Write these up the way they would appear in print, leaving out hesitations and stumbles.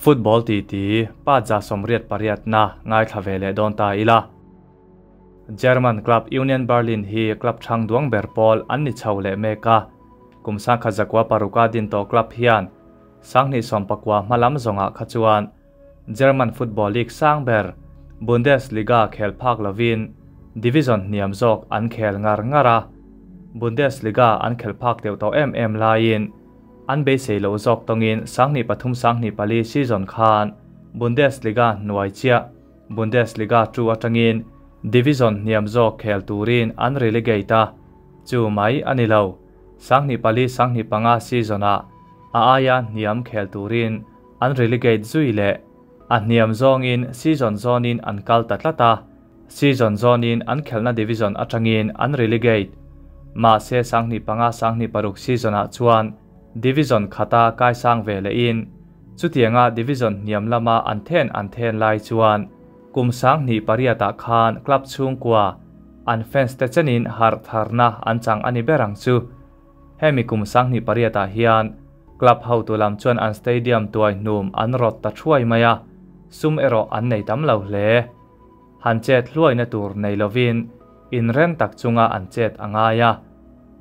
Football titi pa 88 na ngaithla ve leh dawn ta ila. German club Union Berlin hi club thang duang ber pawl an ni chho leh mek a. Kum 1906 din tawh club hian 2019 hmalam zawngah kha chuan German Football League sang ber Bundesliga khel phak lovin division hniam zawk an khel ngar ngar a. Bundesliga an khel phak deuh tawh em em laiin an beisei lo zawk tawngin 2003-2004 season khan Bundesliga hnuai chiah Bundesliga 2 atangin division hniam zawk khel turin an relegate a. Chu mai ani lo 2004-2005 season a a aia hniam khel turin an relegate zui leh a hniam zawngin season zawnin an kal ta tlat a. Season zawnin an khelna division atangin an relegate. Mahse 2005-2006 season ah chuan division khata kai sang ve le in chutianga division hniam lama an then lai chuan kum 2008 khan club chhungkua an fans te chenin har tharna an chang ani berang chu. Hemi kum 2008 hian club hotu lam chuan an stadium tuai hnum an rot ta thuai maia sum ero an nei tam lo hle. Han chet hluai na tur nei lovin in ren tak chunga an chet angaya.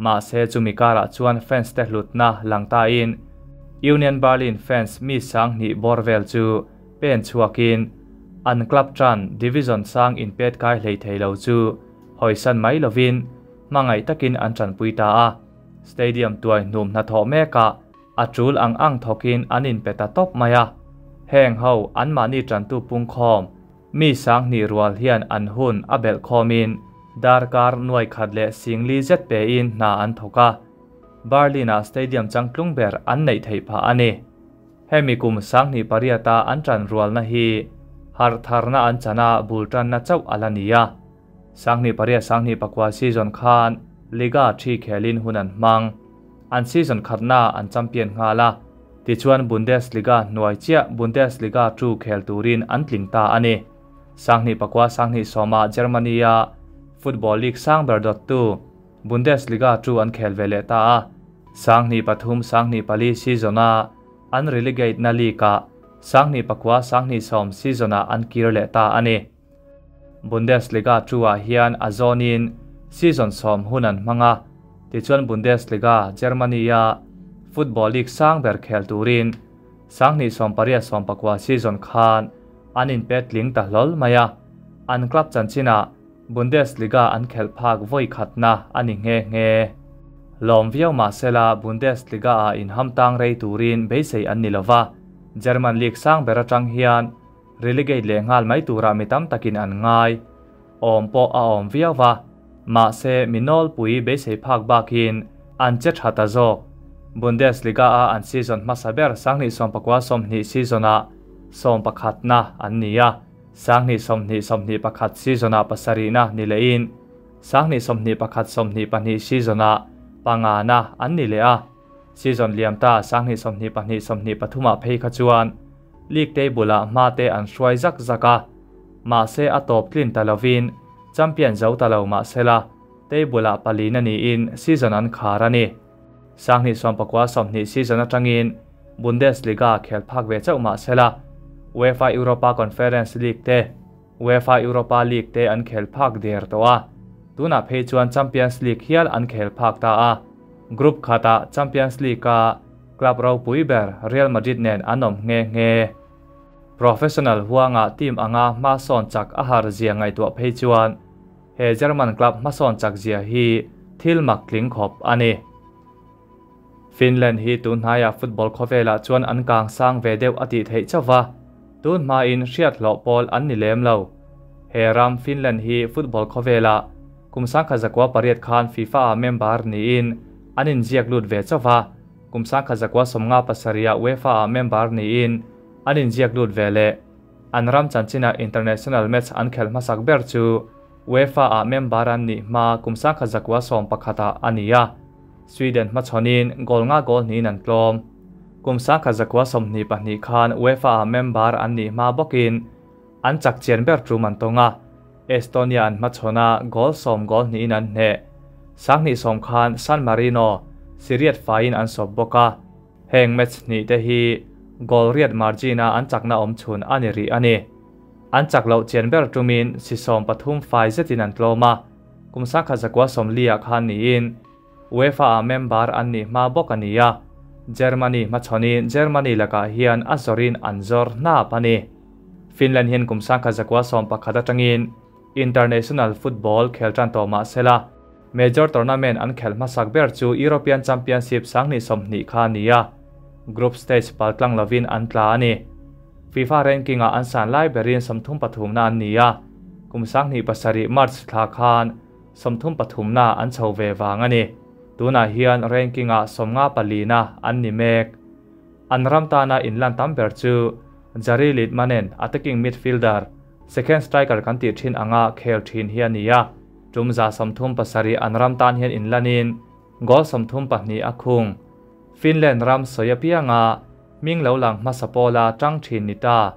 Mahse chumi karah chuan fans te hlutna langta in Union Berlin fans mi sang ni borvel chu pen chuakin an club tran division sang in pet kai hlei theilo chu hoisan mai lovin mangai takin an tran puita a. Stadium tuai hnum na tho meka a chul ang ang thokin an in peta top maya. Heng ho an mani tran tu pung khom mi sang ni rual hian an hun abel khomin darkar nuai khat le singli zet pe in na an thoka. Berlin a stadium changtlung ber an nei thei pha ani. Hemi kum 2008 an tran rual na hi har tharna an chana bultan na chau alania. 2008-2009 season khan Liga 3 khelin hunan mang an season khatna an champion ngala. Tichuan Bundesliga hnuai chiah Bundesliga 2 khel turin an tling ta ani. 2009-2010 Germany a Football League sang ber dot 2 Bundesliga 2 an khel ve leh ta a. 2003-2004 season a an relegate na league a 2009-2010 season a an kir leh ta ani. Bundesliga 2 ah hian a zawnin season 10 hunan hmanga. Tichuan Bundesliga Germany a Football League sang ber khel turin 2018-19 season khan an in pet ling ta hlol maya. An club chanchina Bundesliga an khel phak voi khatna ani nge nge. Lom viau ma sela Bundesliga a in hamtang rei turin beisei an nilowa. German League sang ber atang hian relegate le ngal mai tura mitam takin an ngai. Om po a om viauwa ma se minol pui beisei phak bakin an che thata zawk. Bundesliga a an season hmasa ber 2019-20 season a 11 na an nia. 2020-21 season a 7 na ni lein 2021-22 season a 5 na an ni le a. Season liam ta 2022-23 a phei kha chuan league table a hma te an hruai zak zaka. Mahse a tawp tlin talovin champion zo talo ma sela table a 4 na ni in season an khar ani. 2019-20 season atangin Bundesliga khel phak ve chau ma sela UEFA Europa Conference League te UEFA Europa League te an khel phak der to a. Tuna phei chuan Champions League hial an khel phak ta a. Group khata Champions League a club ro pui ber Real Madrid nen anom nge nge. Professional huanga team anga ma son chak a har zia ngai to phei chuan he German club ma son chak zia hi thil mak tling khop ani. Finland hi tun hnaia football khawvela chuan an kang sang ve deuh ati theih chawa. Tun hma in hriat hlawh pawl an ni lem lo. He ram Finland hi football khawvela kum 1908 khan FIFA a member niin an inziak lut ve chawa. Kum 1957 UEFA a member niin an inziak lut ve le. An ram chanchina international match an khel hmasak ber chu UEFA a member an ni hma kum 1911 ania. Sweden hmachhawnin goal nga goal niin an tlawm. Kum 1922 khan UEFA a member an ni hma bawkin an chak chian ber tum an tawnga. Estonia an hmachhawna goal 10 goal niin an hneh. 2010 khan San Marino Siriat fain an sawp bawk a. Heng match hnih te hi Goal riat margin-a an chakna awm chhun a ni rih a ni. An chak loh chian ber tumin si 13 fai zetin an tlawm a, kum 1940 ah khan niin UEFA-ah member an nih hma bawk a ni a, Germany hmachhawnin Germany lakah hian a zawrin an zawr hnap a ni. Finland hian kum 1911 atangin international football khel tan tawh mah sela, major tournament an khelh hmasak ber chu European Championship 2020 kha a ni a, group stage paltlang lovin an tla a ni. FIFA ranking-ah an san lai berin 33 na an ni a, kum 2007 March thla khan 33 na an chho ve vang a ni. Tunah hian ranking-ah 54 na an ni mek. An ram tana inlan tam ber chu Jari Litmanen, attacking midfielder, second striker kan tih thin anga khel thin hi a ni a, tum 37 an ram tan hian inlanin goal 32 a khung. Finland ram sawi apianga hming lo lang hmasa pawla tang thin ni ta.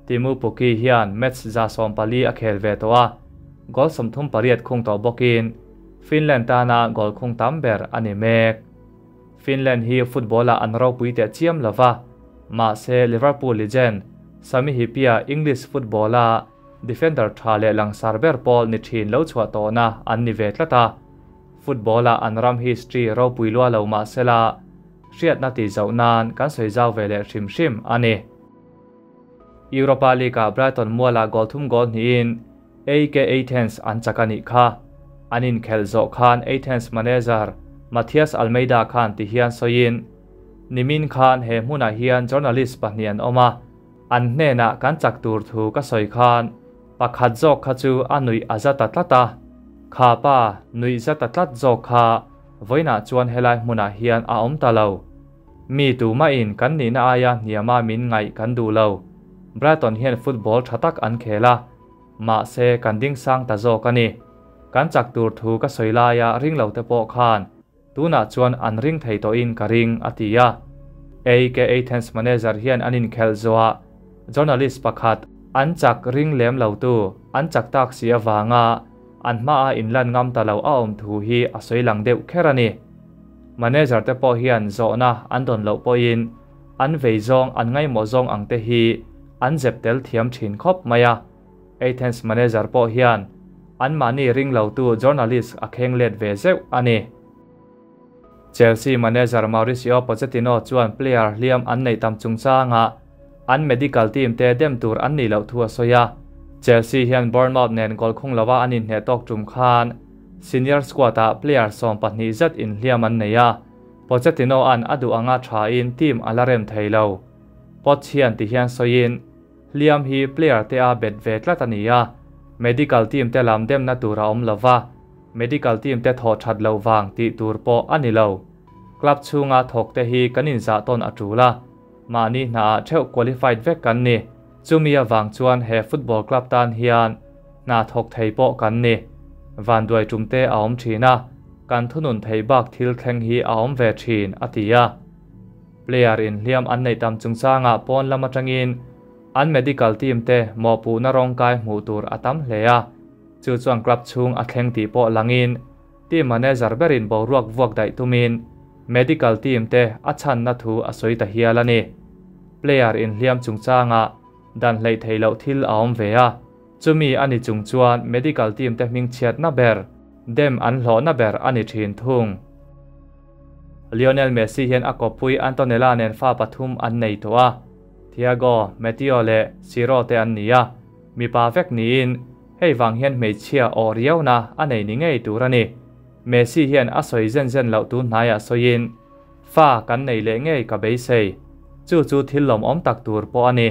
Teemu Pukki hian match 140 a khel ve tawh a, goal 38 khung tawh bawkin Finland tana goal khung tam ber a ni mek. Finland hi football-ah an ropui teh chiam lova, mahse Liverpool legend Sami Hyypiä English football-a defender tha leh langsar ber pawl ni thin lo chhuah tawhna an ni ve tlat a. Football-ah an ram history ropui lua lo mahsela hriatna tih zauh nan kan sawi zau ve leh hrim hrim a ni. Europa League-ah Brighton mualah goal thum goal hnihin AEK Athens an chak a nih kha. An inkhelh zawh khan Athens manager Matthias Almeida khan ti hian sawiin, Nimin khan he hmunah hian journalist pahnih an awm a, an hnenah kan chak tur thu ka sawi khan pakhat zawk kha chu a nuih a za ta tlat a, kha pa nuih za ta tlat zawk kha vawiinah chuan helai hmunah hian a awm ta lo. Mi tumahin kan nihna aia hniama min ngaih kan duh lo. Brighton hian football tha tak an khel a, mahse kan ding sang ta zawk a ni. Kan chak tur thu ka sawi laia ring lo te pawh khan tunah chuan an ring thei tawhin ka ring, a ti a. AEK Athens manager hian an inkhelh zawhah journalist pakhat an chak ring lem lo tu an chak tak si avanga an hmaah inlan ngam ta lo a awm thu hi a sawi lang deuh kher a ni. Manager te pawh hian zawhna an dawn loh pawhin an vei zawng an ngaihmawh zawng ang te hi an zep tel thiam thin khawp mai a. Athens manager pawh hian anmahni ring lo tu journalist a kheng let ve zeuh a ni. Chelsea manager Mauricio Pochettino chuan player hliam an neih tam chungchangah an medical team te dem tur an nih loh thu a sawi a. Chelsea hian Bournemouth nen goal khung lova an inhneh tawk tum khan senior squad-ah player 12 zet inhliam an nei a, Pochettino an a duh anga thain team a la rem thei lo. Poch hian ti hian sawiin, Hliam hi player te a bet ve tlat a ni a, medical team te lam demna tur a awm lova, medical team te thawh that loh vang tih tur pawh a ni lo. Club chhunga thawk te hi kan inzah tawn a tul a, mahni hnaah theuh qualified vek kan ni. Chumi avang chuan he football club tan hian hna thawk thei pawh kan ni. Vanduai tum te a awm thin a, kan thunun thei bak thil thleng hi a awm ve thin, a ti a. Player inhliam an neih tam chungchangah pawn lam atangin an medical team te mawhpuhna rawngkai hmuh tur a tam hle a, chu chuan club chhung a thleng tih pawh langin team manager berin boruak vuak daih tumin medical team te a chhanna thu a sawi ta hial a ni. Player inhliam chungchangah dan hleih theih loh thil a awm ve a, chumi a ni chung chuan medical team te hming chhiatna ber, dem an hlawhna ber a ni thin thung. Lionel Messi hian a kawppui Antonella nen fa pathum an nei tawh a, Thiago, Mateo leh Ciro te an ni a, mipa vek niin hei vang hian hmeichhia aw riauna a nei ni ngei tur a ni. Messi hian a sawi zen zen loh tun hnaiah sawiin, Fa kan nei leh ngei ka beisei, chu chu thil lawmawm tak tur pawh a ni.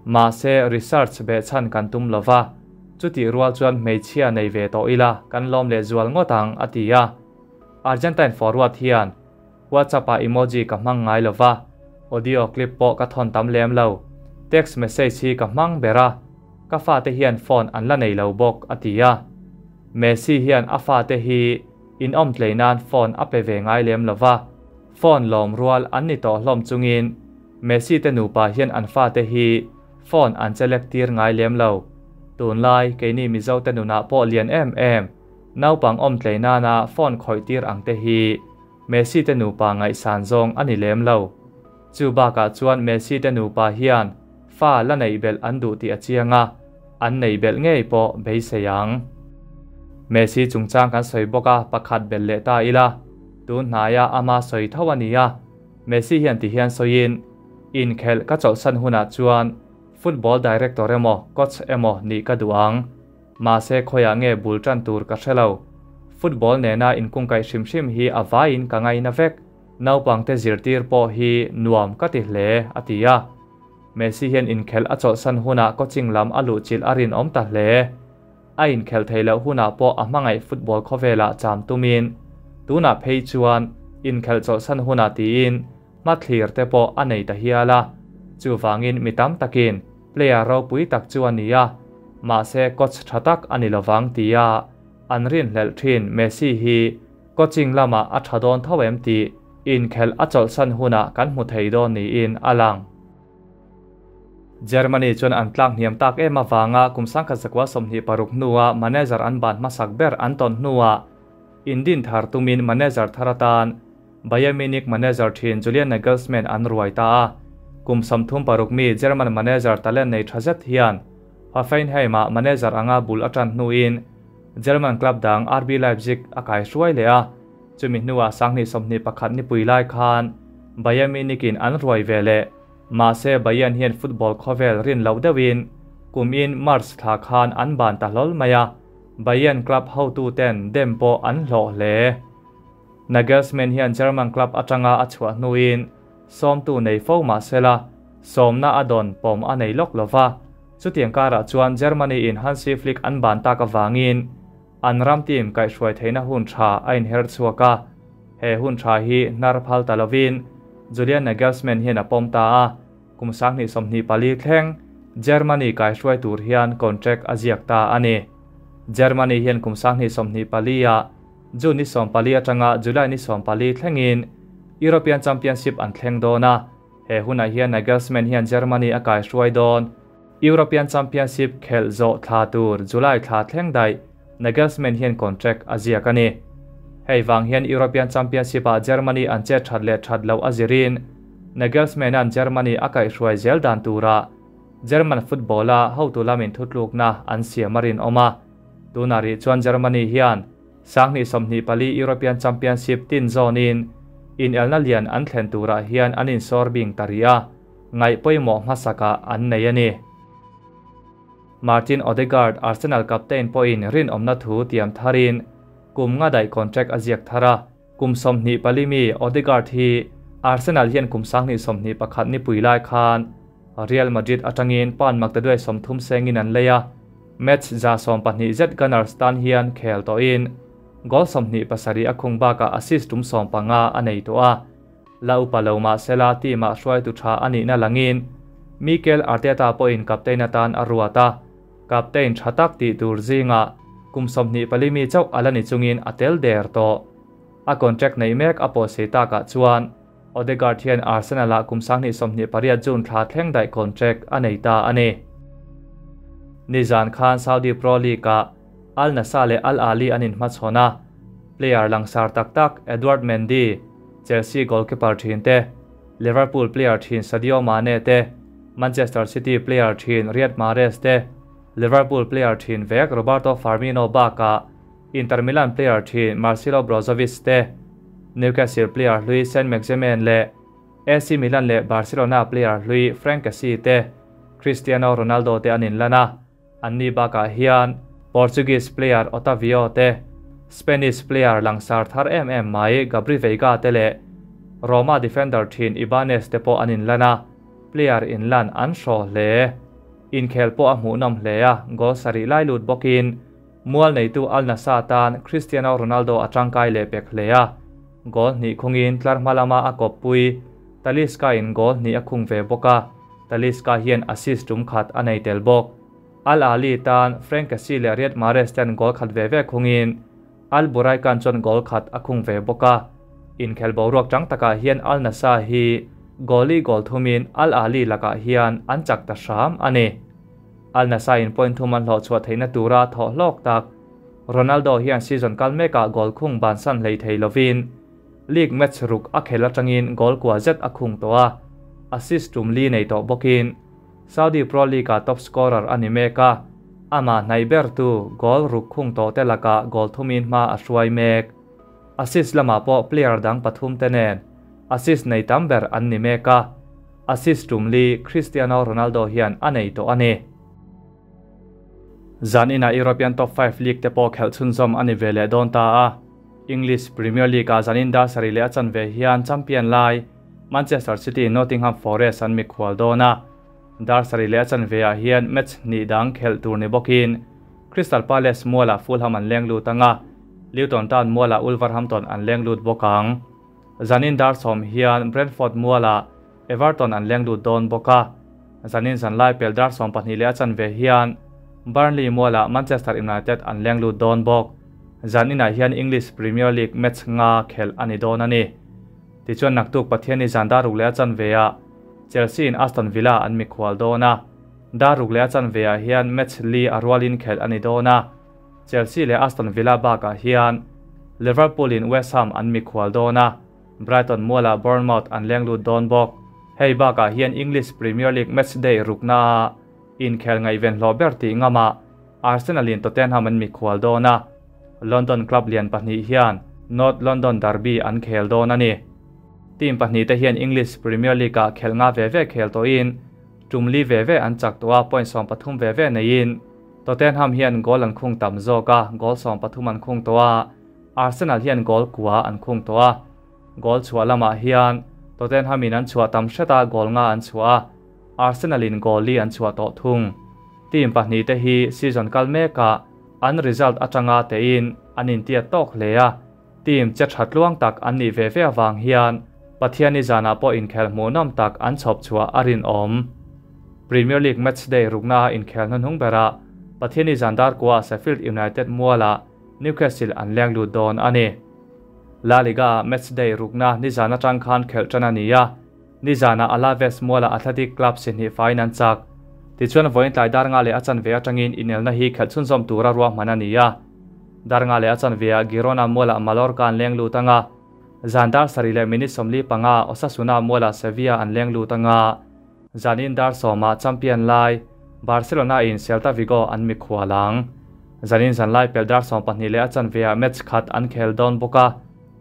Mahse research behchhan kan tum lova, chutih rual chuan hmeichhia nei ve tawh ila kan lawm leh zual ngawt ang, a ti a. Argentine forward hian WhatsApp-ah emoji ka hmang ngai lova, audio clip pawh ka thawn tam lem lo. Text message hi ka hmang ber a, ka fate hian phone an la nei lo bawk, a ti a. Messi hian a fate hi inawm tlei nan phone a pe ve ngai lem lova, phone lawm rual an ni tawh hlawm chungin Messi te nupa hian an fate hi phone an chelek tir ngai lem lo. Tunlai keini Mizo te nunah pawh lian em em Naupang awm tlei nana phone khawih tir ang te hi Messi te nupa ngaihsan zawng a ni lem lo. Chu bakah chuan Messi te nupa hian fa la neih belh an duh tih a chiang a, an neih belh ngei pawh beisei ang. Messi chungchang kan sawi bawk a, pakhat belh leh ta ila, tun hnaia ama sawi tho a ni a, Messi hian ti hian sawiin, Inkhelh ka chawlhsan hunah chuan football director emaw coach emaw nih ka duh ang. Mahse khawiah nge bul tan tur ka hre lo. Football nena inkungkaih hrim hrim hi a vaiin ka ngaina vek. Naupangte zirtir pawh hi nuam ka ti hle, a ti a. Messi hian inkhelh a chawlhsan hunah coaching lam a luhchilh a rinawm ta hle. A inkhelh theih loh hunah pawh a hmangaih football khawvelah cham tumin, tunah phei chuan inkhelh chawlhsan hunah tiin hmathlir te pawh a nei ta hial a. Chuvangin mi tam takin player ropui tak chu a ni a, mahse coach tha tak a ni lovang tia an rinhlelh thin Messi hi coaching lamah a tha dawn tho em tih inkhelh a chawlhsan hunah kan hmu thei dawn niin a lang. Germany chuan an tlak hniam tak em avanga kum 1926 hnua manager an ban hmasak ber an tawn hnuah indin thar tumin manager thar atan Bayern Munich manager thin Julian Nagelsmann an ruai ta a. Kum 36 mi German manager talent nei tha zet hian Hoffenheim-ah manager anga bul a tan hnuin German club dang RB Leipzig a kai hruai leh a. Chumi hnuah 2021 nipui lai khan Bayern Munich-in an ruai ve leh. Mahse Bayern hian football khawvel rin lo deuhin kumin March thla khan an ban ta hlawl mai a. Bayern club hotu ten dem pawh an hlawh hle. Nagelsmann hian German club atanga a chhuah hnuin sawmtu nei fo mahsela sawmna a dawn pawm a nei lawk lova. Chutiang karah chuan Germany in Hansi Flick an ban tak avangin an ram team kaihhruai theihna hun tha a inher chhuak a. He hun tha hi hnar phal ta lovin Julian Nagelsmann hian a pawm ta a. Kum 2024 thleng Germany kaihhruai tur hian contract a ziak ta a ni. Germany hian kum 2024 ah June ni 14 atanga July ni 14 thlengin European Championship an thleng dawn a. He hunah hian Nagelsmann hian Germany a kaihhruai dawn. European Championship khelh zawh thla tur July thla thleng daih Nagelsmann hian contract a ziak a ni. Hei vang hian European Championship ah Germany an che that leh that lo a zirin Nagelsmann an Germany a kaihhruai zel dan tura German football a hotu lamin thutlukna an siam a rinawm a. Tunah rih chuan Germany hian 2024 European Championship tin zawnin in elna lian an thlen turah hian an insawr bing ta rih a, ngaih pawimawh hmasaka an nei a ni. Martin Odegaard Arsenal captain pawhin rinawmna thu tiam tharin kum nga daih contract a ziak thar a. Kum 24 mi Odegaard hi Arsenal hian kum 2021 nipui lai khan Real Madrid atangin pan maktaduai 30 sengin an lei a. Match za 12 zet Gunners tan hian khel tawhin goal 27 a khung bakah assist tum 15 a nei tawh a. La upa lo mahsela team ah hruaitu tha a nihna langin Mikel Arteta pawhin captain atan a ruat a. Captain tha tak tih tur zingah kum 24 mi chauh ala ni chungin a tel der tawh. A contract nei mek a pawh sei takah chuan Odegaard hian Arsenal ah kum 2028 June thla thleng daih contract a nei ta a ni. Nizan khan Saudi Pro League ah Al Nassr leh Al Ahly an inhmachhawn a. Player langsar tak tak Edouard Mendy, Chelsea goalkeeper thin te, Liverpool player thin Sadio Mane te, Manchester City player thin Riyad Mahrez te, Liverpool player thin vek Roberto Firmino bakah Inter Milan player thin Marcelo Brozovic te, Newcastle player hlui Saint-Maximin leh AC Milan leh Barcelona player hlui Frank Kessie te, Cristiano Ronaldo te an inlan a. Anni bakah hian Portuguese player Otavio te, Spanish player langsar thar em em mai Gabri Veiga te leh Roma defender thin Ibanez te pawh an inlan a. Player inlan an hraw hle. Inkhel pawh a hmuhnawm hle a, goal sarih lai lut bawkin mual neitu Al Nassr tan Cristiano Ronaldo a tangkai leh pek hle a. Goal hnih khungin tlar hma lama a kawppui Talisca in goal hnih a khung ve bawk a. Talisca hian assist tum khat a nei tel bawk. Al Ahly tan Frank Kessie leh Riyad Mahrez ten goal khat ve ve khungin Al Buraikan chuan goal khat a khung ve bawk a. Inkhel boruak tang takah hian Al Nassr hi goali goal thumin Al Ahly lakah hian an chak ta hram a ni. Al Nassr in point thum an hlawh chhuah theihna tura thawh hlawk tak Ronaldo hian season kal mekah goal khung ban san hlei thei lovin league match ruk a khel atangin goal kua zet a khung tawh a. assist tum li nei tawh bawkin Saudi Pro League-a top scorer a ni mek a, amah hnaih bertu goal ruk khung tawh te lakah goal thumin hma a hruai mek. Assist lamah pawh player dang pathum te nen assist nei tam ber an ni mek a, assist tum li Cristiano Ronaldo hian a nei tawh a ni. Zaninah European Top 5 League te pawh khelh chhunzawm a ni ve leh dawn ta a. English Premier League-ah zanin dar sarih leh a chanve hian champion lai Manchester City Nottingham Forest an mikhual dawn a. Dar sarih leh a chanveah hian match hnih dang khelh tur ni bawkin Crystal Palace mualah Fulham an leng lut ang a, Luton Town mualah Wolverhampton an leng lut bawk ang. Zanin dar sawm hian Brentford mualah Everton an leng lut dawn bawk a. Zanin zanlai pel dar 12 leh a chanve hian Burnley mualah Manchester United an leng lut dawn bawk. Zaninah hian English Premier League match nga khelh a ni dawn a ni. Tichuan naktuk Pathianni zan dar ruk leh a chanveah Chelsea in Aston Villa an mikhual dawn a. Dar ruk leh a chanveah hian match li a rualin khelh a ni dawn a. Chelsea leh Aston Villa bakah hian Liverpool in West Ham an mikhual dawn a, Brighton mualah Bournemouth an leng lut dawn bawk. Hei bakah hian English Premier League matchday ruknaah inkhel ngaihven hlawh ber tih ngamah Arsenal in Tottenham an mikhual dawn a, London club lian pahnih hian North London derby an khel dawn a ni. Team pahnih te hian English Premier League-ah khelh nga ve ve khel tawhin tum li ve ve an chak tawh a, point 13 ve ve neiin Tottenham hian goal an khung tam zawk a, goal 13 an khung tawh a, Arsenal hian goal kua an khung tawh a. Goal chhuah lamah hian Tottenham in an chhuah tam hret a, goal nga an chhuah a, Arsenal in goal li an chhuah tawh thung. Team pahnih te hi season kal mekah an result atanga tein an intiat tawk hle a, team che tha tluang tak an nih ve ve awang hian Pathianni zanah pawh inkhel hmuhnawm tak an chhawp chhuah a rinawm. Premier League matchday rukna inkhel hnuhnung berah Pathianni zan dar kua Sheffield United mualah Newcastle an leng lut dawn a ni. La Liga matchday rukna nizan atang khan khelh tan a ni a, nizana Alaves mualah Athletic Club sihnih fain an chak. Tichuan vawiin tlai dar nga leh a chanve atangin inelna hi khelh chhunzawm tura ruahman a ni a. Dar nga leh a chanveah Girona mualah Mallorca an leng lut anga, zan dar sarih leh minute 45 Osasuna mualah Sevilla an leng lut anga, zanin dar sawmah champion lai Barcelona in Celta Vigo an mikhual ang. Zanin zanlai pel dar 12 leh a chanveah match khat an khel dawn bawk a,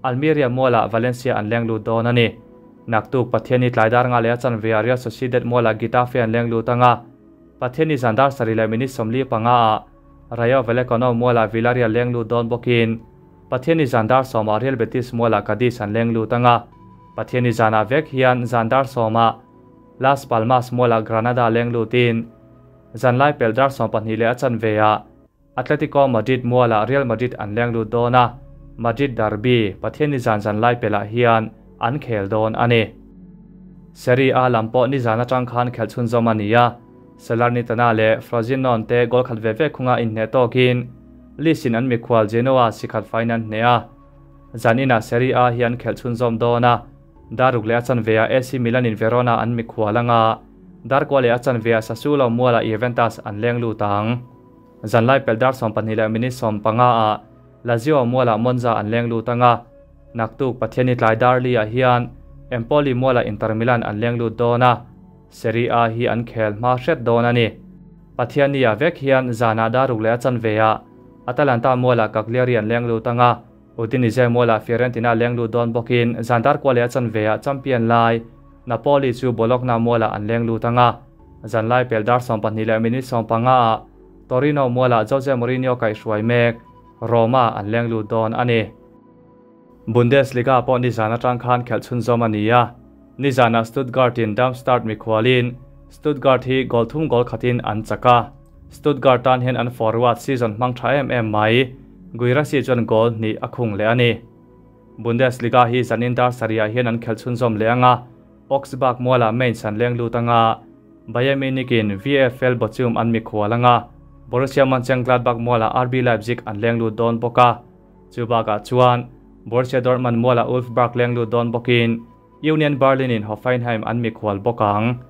Almeria mualah Valencia an leng lut dawn a ni. Naktuk Pathianni tlai dar nga leh a chanveah Real Sociedad mualah Getafe an leng lut anga, Pathianni zan dar sarih leh minute 45 Rayo Vallecano mualah Villarreal leng lut dawn bawkin Pathianni zan dar sawmah Real Betis mualah Cadiz an leng lut anga, Pathianni zanah vek hian zan dar sawmah Las Palmas mualah Granada leng lutin zanlai pel dar 12 leh a chanveah Atletico Madrid mualah Real Madrid an leng lut dawn a, Madrid derby Pathianni zan zanlai pelah hian an khel dawn a ni. Serie A lam pawh nizan atang khan khelh chhunzawm a ni a, Salernitana leh Frosinone te goal khat ve ve khunga inhneh tawkin Leeds in an mikhual Genoa sikhat fain an hneh a. Zaninah Serie A hian khelh chhunzawm dawn a, dar ruk leh a chanveah AC Milan in Verona an mikhual anga, dar kua leh a chanveah Sassuolo mualah Juventus an leng lut ang. Zanlai pel dar 12 leh minute 15 Lazio mualah Monza an leng lut anga, naktuk Pathianni tlai dar li ah hian Empoli mualah Inter Milan an leng lut dawn a, Serie A hi an khel hma hret dawn a ni. Pathianni ah vek hian zanah dar ruk leh a chanveah Atalanta mualah Cagliari an leng lut anga, Udinese mualah Fiorentina leng lut dawn bawkin zan dar kua leh a chanveah champion lai Napoli chu Bologna mualah an leng lut anga, zanlai pel dar 12 leh minute 15 Torino mualah Jose Mourinho kaihhruai mek Roma an leng lut dawn a ni. Bundesliga pawh nizan atang khan khelh chhunzawm a ni a, nizanah Stuttgart in Darmstadt mikhualin Stuttgart hi goal thum goal khatin an chak a. Stuttgart tan hian an forward season hmang tha em em mai Guirassy chuan goal hnih a khung leh a ni. Bundesliga hi zanin dar sarihah hian an khelh chhunzawm leh anga, Augsburg mualah Mainz an leng lut anga, Bayern Munich in VfL Bochum an mikhual anga, Borussia Mönchengladbach mualah RB Leipzig an leng lut dawn bawk a. Chu bakah chuan Borussia Dortmund mualah Wolfsburg leng lut dawn bawkin Union Berlin in Hoffenheim an mikhual bawk ang.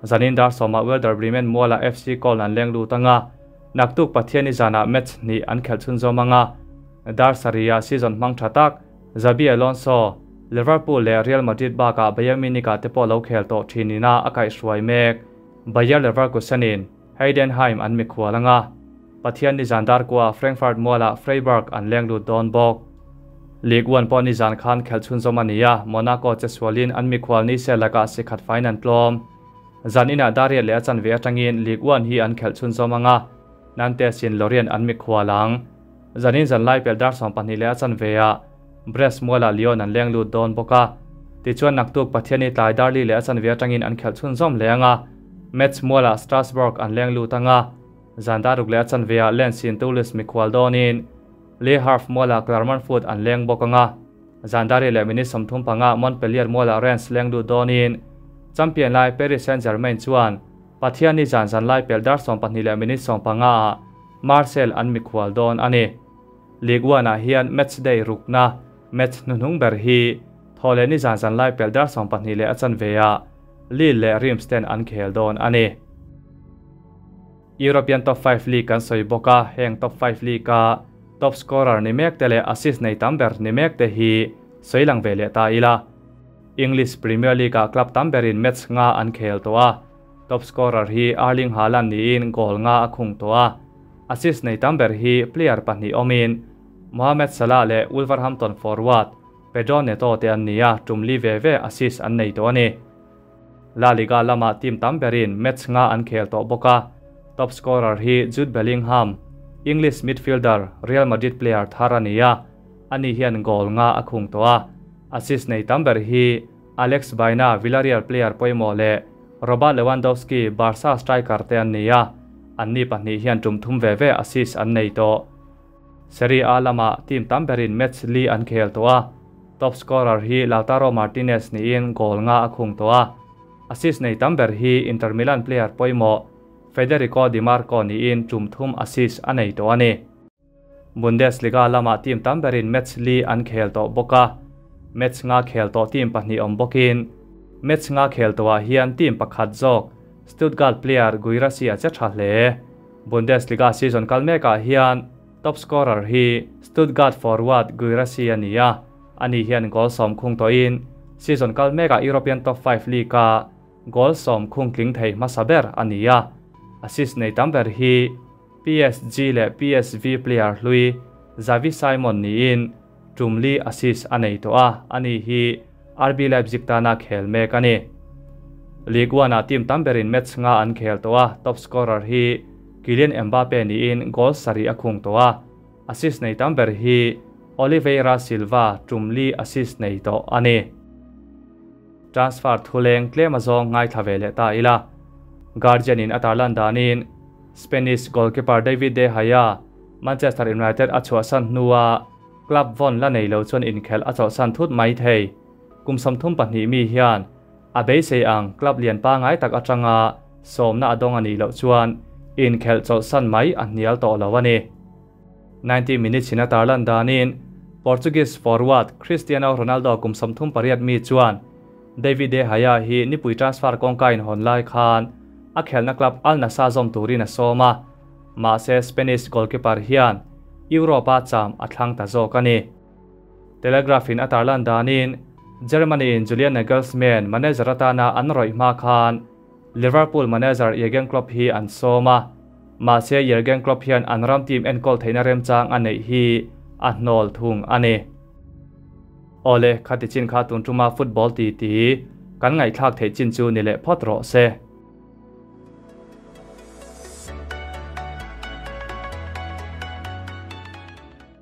Zanin dar sawmah Werder Bremen mualah FC Köln an leng lut anga, naktuk Pathianni zanah match hnih an khelh chhunzawm anga, dar sarihah season hmang tha tak Xabi Alonso Liverpool leh Real Madrid bakah Bayern Munich-ah te pawh lo khel tawh thin ina a kaihhruai mek. Bayer Leverkusen-in Heidenheim an mikhual anga Pathian nizan dar kua Frankfurt mualah Freiburg an leng lut dawn bawk. Ligue 1 pawh nizan khan khelh chhunzawm a ni a, Monaco che sualin an mikhual ni se lakah sikhat faiin an tlawm. Zan inah Dariat leh a chanve atangin Ligue 1 hi an khelh chhunzawm anga Nantes-in Lorient an mikhual ang. Zanin zanlai pel dar 12 leh a chanve ah Brest mualah Lyon an leng lut dawn bawk a. Tichuan naktuk Pathiani tlai Darli leh a chanve atangin an khelh chhunzawm leh anga Metz mualah Strasbourg an leng lut anga zan daruk leh a chanve ah Lens in Toulouse mikhual dawnin Le Havre mualah Clermont Foot an leng bawk anga zan dari leh minute 35 Montpellier mualah Rennes leng lut dawnin champion lai Paris Saint-Germain chuan Pathiani zan zanlai pel dar 12 leh minute 15 ah Marseille an mikhual dawn ani. Ligue 1 ah hian match day rukna match hnuhnung ber hi thawle ni zan zanlai pel dar 12 leh a chanve ah Lille leh Reims ten an khel dawn ani. European Top 5 League kan sawi bawk a, heng Top 5 League a top scorer ni mek te leh assist nei tam ber ni mek te hi sawilang ve leh ta ila. English Premier League ah club tam berin match nga an khel tawh a, top scorer hi Erling Haaland niin goal nga a khung tawh a, assist nei tam ber hi player pahnih awmin Mohamed Salah leh Wolverhampton forward Pedro Neto te an ni a, tum li ve ve assist an nei tawh ani. La Liga lama team tam berin match nga an khel tawh bawk a, top scorer hi Jude Bellingham, English midfielder Real Madrid player thar ani a, ani hian goal nga a khung tawh a, assist nei tam ber hi Alex Baena Villarreal player pawimawh leh Robert Lewandowski Barca striker te an ni a, an ni pahnih hian tum thum ve ve assist an nei tawh. Serie A lama team tam berin match li an khel tawh a, top scorer hi Lautaro Martinez niin goal nga a khung tawh a, assist nei tam ber hi Inter Milan player pawimawh Federico Di Marco niin tum thum assist a nei tawh ani. Bundesliga lama team tam berin match li an khel tawh bawk a, match nga khel tawh team pahnih awm bawkin match nga khel tawh ah hian team pakhat zawk Stuttgart player Guirassy a che tha hle. Bundesliga season kal mekah hian top scorer hi Stuttgart forward Guirassy ani a, ani hian goal 10 khung tawhin season kal mekah European Top 5 League a goal 10 khung tling thei hmasa ber ani a, assist nei tam ber hi PSG leh PSV player hlui Xavi Simon niin tum li assist a nei tawh a, ani hi RB Leipzig tana khel mek ani. Ligue 1 ah team tam berin match nga an khel tawh a, top scorer hi Kylian Mbappe niin goal 7 a khung tawh a, assist nei tam ber hi Oliveira Silva tum li assist nei tawh ani. Transfer thuleng tlem azawng ngai thla ve leh ta ila. Guardian in atarlan danin Spanish goalkeeper David De Gea Manchester United a chhuahsan hnuah club von la nei lo chuan inkhel a chawlhsan thut mai thei. Kum 32 mi hian a beisei ang club lian pa ngai tak atanga sawmna a dawng ani lo chuan inkhel chawlhsan mai a hnial tawh lo ani. 90 minutes in atarlan danin Portuguese forward Cristiano Ronaldo kum 38 mi chuan David De Gea hi nipui transfer kawngka in hawn lai khan a khelna club Al Nassr zawm turin a sawm a, mahse Spanish goalkeeper hian Europa cham a thlang ta zawk ani. Telegraph in atarlan danin Germany in Julian Nagelsmann manager atana an rawih hma khan Liverpool manager Jurgen Klopp hi an sawm a, mahse Jurgen Klopp hian an ram team enkawl theihna remchang a neih hi a hnawl thung ani. Ole khati chin kha tun tuma football ti ti kan ngaihthlak theih chin chu ni leh phawt rawh se.